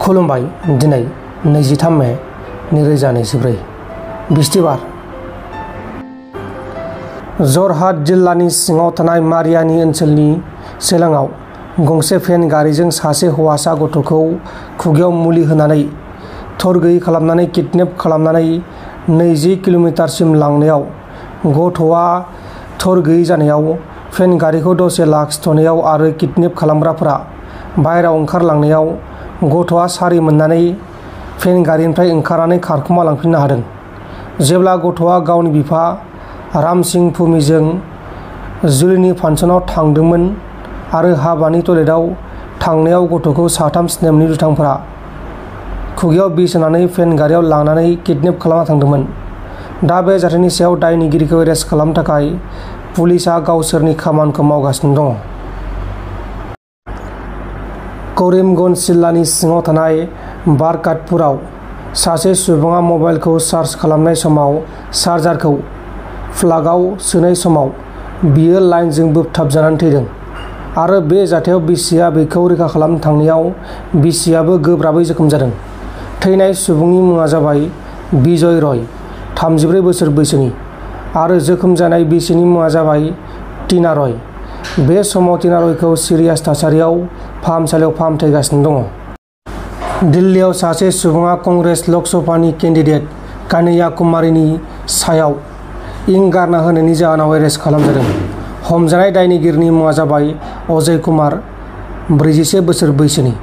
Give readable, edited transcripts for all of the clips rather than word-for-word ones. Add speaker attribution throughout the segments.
Speaker 1: खुलुमबाय। दिनै 23 मे 2024 बिस्तिबार। जरहाट जिल्लानि सिङाव थानाय मारियानि ओनसोलनि सेलांआव गंसे भेन गारिजों सासे हौवासा गथ'खौ खुगायाव मुलि होनानै थर गैयै खालामनानै किडनेप खालामनानै 20 किल'मिटारसिम लांनायाव गथ'आ थर गैयै जानायाव भेन गारिखौ दसे लाखिथ'नायाव आरो किडनेप खालामग्राफोरा बायह्रायाव ओंखारलांनायाव गथ'आ सारि मोननानै भेन गारिनिफ्राय ओंखारनानै खारखोमा लांफिननो हादों। जेब्ला गथ'आ गावनि बिफा राम सिंह भूमिजों जुलिनि फांसनाव थांदोंमोन आरो हाबानि टयलेटआव थांनायाव गथ'खौ साथाम स्नेपनि दुथांफोरा खुगायाव बिस होनानै भेन गारियाव लांनानै किडनेप खालामना थांदोंमोन। दा बे जाथायनि सायाव दायनिगिरिखौ एरेस्ट खालामनो थाखाय पुलिसआ गावसोरनि खामानिखौ मावगासिनो दङ। करीमगंज जिल्लानि सिङाव थानाय बारकातपुराव सासे सुबुङा मबाइलखौ चार्ज खालामनाय समाव चार्जारखौ प्लागआव सोनाय समाव बियो लाइनजों बोगथाबजानानै थैदों आरो बे जाथायाव बिसिया बेखौ रैखा खालामनो थांनायाव बिसियाबो गोब्राबै जोखोम जादों। थैनाय सुबुंनि मुङा जाबाय बिजय रय, 34 बोसोर बैसोनि, आरो जोखोम जानाय बिसिनि मुङा जाबाय टीना रय। बे समाव टीना रयखौ सिरियास थासारियाव फाहामसालियाव फाहामथायगासिनो दङ। दिल्लीयाव सासे सुबुङा कंग्रेस लकसभानि केन्डिडेट कान्हैया कुमारीनि सायाव इं गारना होनायनि जाहोनाव एरेस्ट खालामजादों। हमजानाय दायनिगिरिनि मुङा जाबाय अजय कुमार, 41 बोसोर बैसोनि।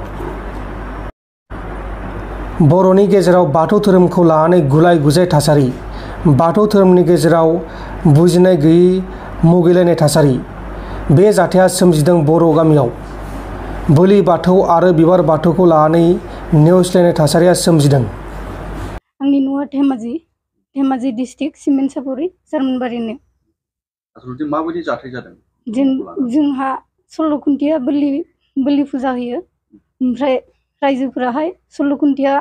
Speaker 1: बर'नि गेजेराव बाथौ धोरोमखौ लानानै गुलाय गुजाय थासारि। बाथौ धोरोमनि गेजेराव बुजिनाय गैयै मुगैलायनाय थासारि। बे जाथाया सोमजिदों बर' गामियाव। बोलि बाथौ आरो बिबार बाथौखौ लानानै नेवसिलायनाय थासारिया सोमजिदों।
Speaker 2: आंनि न'आ धेमाजि डिस्ट्रिक्ट सिमेन्ट-सापरि जार्मानबारिनो।
Speaker 3: आसलथे माबायदि जाथाय जादों?
Speaker 2: जोंहा 16 खुन्थिया बोलि फुजा होयो। ओमफ्राय रायजोफोराहाय 16 खुन्थिया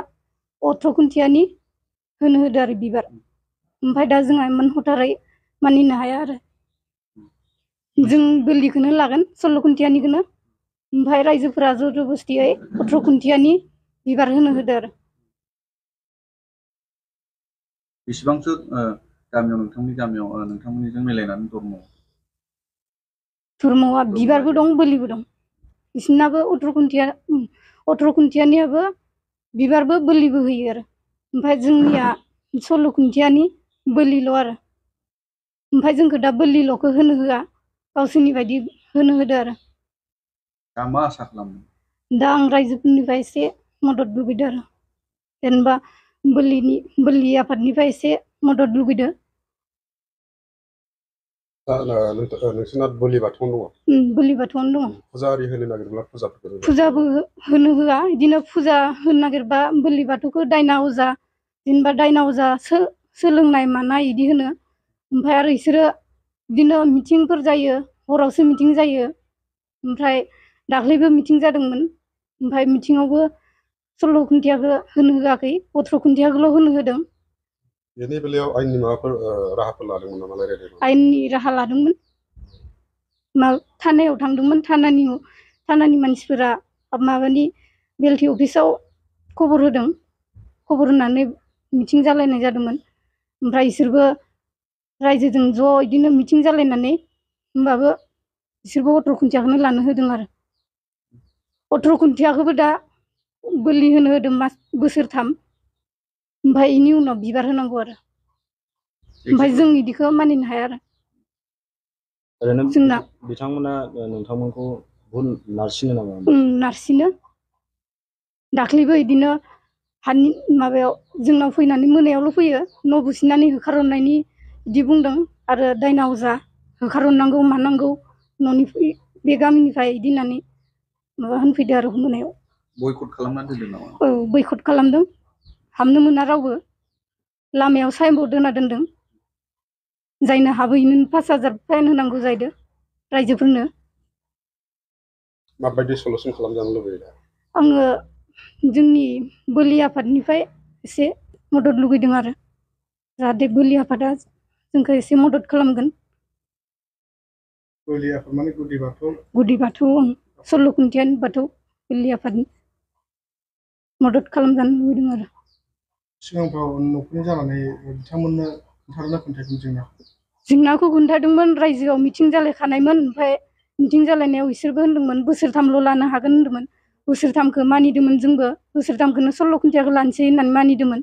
Speaker 2: 18 खुन्थियानि होनो होदो आरो बिबार। ओमफ्राय दा जोंहा इमान हथारै मानिनो हाया आरो। जों बोलिखौनो लागोन 16 खुन्थियानिखौनो। ओमफ्राय रायजोफोरा जबरदस्तियै 18 खुन्थियानि बिबार होनो होदो आरो।
Speaker 3: बेसेबांसो गामियाव नोंथांमोननिजों मिलायनानै
Speaker 2: धर्मआ बिबारबो दं, बोलिबो दं। बिसोरनाबो 18 खुन्थियानियाबो बिबारबो बोलिबो होयो आरो। ओमफ्राय जोंनिया 16 खुन्थियानि बोलिल' आरो। ओमफ्राय जोंखौ दा बोलिल'खौ होनो होआ, गावसोरनि बायदि होनो होदो आरो।
Speaker 3: दा मा आसा खालामदों?
Speaker 2: दा आं रायजोफोरनिफ्राय एसे मदद लुगैदो आरो। जेनेबा बोलि आफादनिफ्राय एसे मदद लुगैदो।
Speaker 4: नोंसोरना बोलि बाथौआवनो दङ?
Speaker 2: बोलि बाथौआवनो दङ।
Speaker 4: फुजा आरि होनो नागिरब्ला
Speaker 2: फुजाबो होनो होआ। बिदिनो फुजा होनो नागिरबा बोलि बाथौखौ दायना अजा, जेनेबा दायना अजा सोलोंनाय मानाय बिदि होनो। ओमफ्राय आरो बिसोरो बिदिनो मिटिंफोर जायो, हरावसो मिटिं जायो। ओमफ्राय दाख्लैबो मिटिं जादोंमोन। ओमफ्राय मिटिङावबो 16 खुन्थियाखौ होनो होआखै, 18 खुन्थियाखौल' होनो होदों।
Speaker 4: बेनि बेलायाव आयेननि माबाफोर राहाफोर लादोंमोन नामा?
Speaker 2: आयेननि राहा लादोंमोन। थानायाव थांदोंमोन। थानानि मानसिफोरा माबानि बेलटि अफिसाव खबर होदों। खबर होनानै मिटिं जालायनाय जादोंमोन। ओमफ्राय बिसोरबो रायजोजों ज' बिदिनो मिटिं जालायनानै होमबाबो बिसोरबो 18 खुन्थियाखौनो लानो होदों आरो। 18 खुन्थियाखौबो दा बोलि होनो होदों बोसोरथाम। ओमफ्राय बेनि उनाव बिबार होनांगौ आरो। ओमफ्राय जों बिदिखौ मानिनो हाया आरो।
Speaker 5: ओरैनो
Speaker 2: जोंना
Speaker 5: बिथांमोना नोंथांमोनखौ भुल नारसिनो नामा?
Speaker 2: नारसिनो। दाख्लैबो बिदिनो माबायाव जोंनाव फैनानै मोनायावल' फैयो, न' बुसिनानै होखारहरनायनि बिदि बुंदों। आरो दायना अजा होखारहरनांगौ मानांगौ न'निफ्राय, बे गामिनिफ्राय बिदि होननानै माबा होनफैदो आरो मोनायाव।
Speaker 3: बयकट खालामनानै दोनदों नामा?
Speaker 2: औ, बयकट खालामदों। हाबनो मोना रावबो। लामायाव साइनबर्ड होना दोनदों। जायनो हाबैनो 5,000 फाइन होनांगौ जाहैदों रायजोफोरनो।
Speaker 4: माबायदि सलुसन खालामजानो लुबैयो?
Speaker 2: आङो जोंनि बोलि आफादनिफ्राय एसे मदद लुगैदों आरो। जाहाथे बोलि आफादा जोंखौ एसे मदद खालामगोन।
Speaker 4: बोलि आफाद माने गुदि बाथौ?
Speaker 2: गुदि बाथौ, 16 खुन्थियानि बाथौ बोलि आफादनि। मदद खालामजानो लुबैदों आरो
Speaker 6: सिगांफ्राव न'खरनि जानानै बिथांमोननो खोन्थादोंना खोन्थायाखैमोन
Speaker 2: जेंनाखौ खोन्थादोंमोन रायजोआव मिटिं जालायखानायमोन ओमफ्राय मिटिं जालायनायाव बिसोरबो होनदोंमोन बोसोरथामल' लानो हागोन होनदोंमोन बोसोरथामखौ मानिदोंमोन जोंबो बोसोरथामखौनो 16 खुन्थियाखौ लानोसै होननानै मानिदोंमोन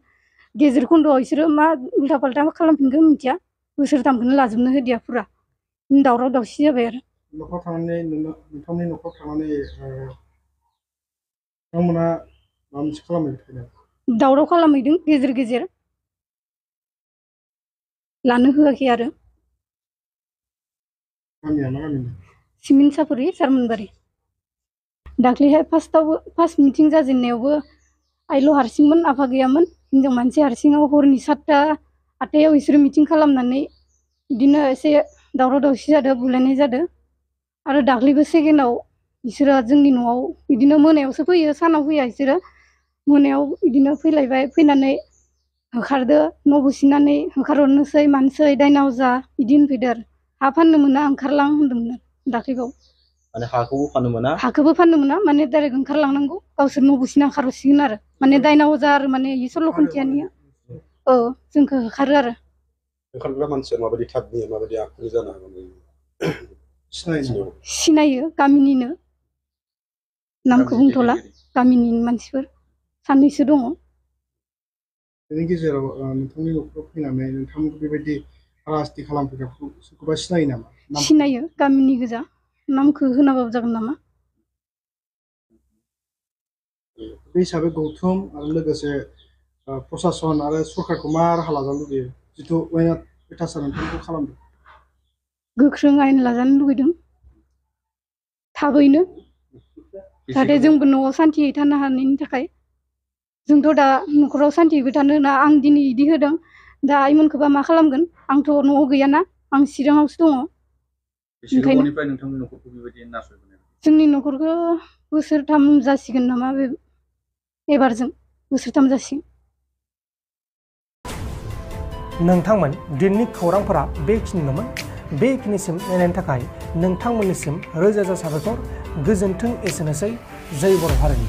Speaker 2: गेजेर खन्द'आव बिसोरो मा उल्था पाल्टा खालामफिनगोन मिथिया बोसोरथामखौनो लाजोबनो होदिया फुरा दावराव दावसि जाबाय आरो
Speaker 6: न'खराव थांनानै नोंथांनि न'खराव थांनानै बिथांमोना माबा मोनसे खालामहैबाय
Speaker 2: दावराव खालामहैदों गेजेर गेजेर लानो होआखै आरो
Speaker 6: गामिया मा गामिनि
Speaker 2: सिमिन सापरि जार्मानबारि दाख्लैहाय फार्स्ट मिटिं जाजेननायावबो आइल' हारसिंमोन आफा गैयामोन हिनजाव मानसि हारसिङाव हरनि 7टा 8टायाव बिसोरो मिटिं खालामनानै बिदिनो एसे दावराव दावसि जादों बुलायनाय जादों आरो दाख्लैबो सेकेन्डआव बिसोरो जोंनि न'आव बिदिनो मोनायावसो फैयो सानाव फैया बिसोरो मोनायाव बिदिनो फैलायबाय फैनानै होखारदो न' बुसिनानै होखारहरनोसै मानसै दायना अजा बिदि होनफैदो आरो हा फाननो मोना ओंखारलां होनदोंमोन दाख्लैबाव
Speaker 5: माने हाखौबो फाननो मोना
Speaker 2: हाखौबो फाननो मोना माने डाइरेक्ट ओंखारलांनांगौ गावसोर न' बुसिना ओंखारहरसिगोन आरो माने दायना अजा आरो माने 16 खुन्थियानिया औ जोंखौ होखारो आरो
Speaker 4: ओंखारग्रा मानसिया माबायदि थाबनि माबायदि आखुनि जानो हागौ
Speaker 2: सिनायो गामिनिनो नामखौ बुंथ'ला गामिनि मानसिफोर सानैसो दङ
Speaker 6: बेनि गेजेराव नोंथांनि न'खराव फैनानै नोंथांमोनखौ बेबायदि राजनिति खालामफैग्राखौ सोरखौबा सिनायो नामा
Speaker 2: सिनायो गामिनि गोजा नामखौ होनाबाबो जागोन नामा
Speaker 6: बे हिसाबै गौथुम आरो लोगोसे प्रसासन आरो सरकारखौ मा राहा लाजानो लुबैयो जिथु वायनाड अयथासार नोंथांखौ खालामदों
Speaker 2: गोख्रों आयेन लाजानो लुबैदों थाबैनो जाहाथे जोंबो न'आव सान्तियै थानो हानायनि थाखाय जोंथ' दा न'खराव सान्तियैबो थानो होना आं दिनै इदि होदों दा आइमोनखौबा मा खालामगोन आंथ' न'आव गैयाना आं चिराङावसो दङ ओंखायनो
Speaker 3: नोंथांनि न'खरखौ बेबायदि नासयबोनाय
Speaker 2: जोंनि न'खरखौ बोसोरथाम जासिगोन नामा बे एबारजों बोसोरथाम जासिगोन
Speaker 1: नोंथांमोन दिनैनि खौरांफोरा बेखिनिल'मोन बेखिनिसिम नायनायनि थाखाय नोंथांमोननिसिम रोजा रोजा साबायखर गोजोन्थों एसेनोसै जै बर' हारिनि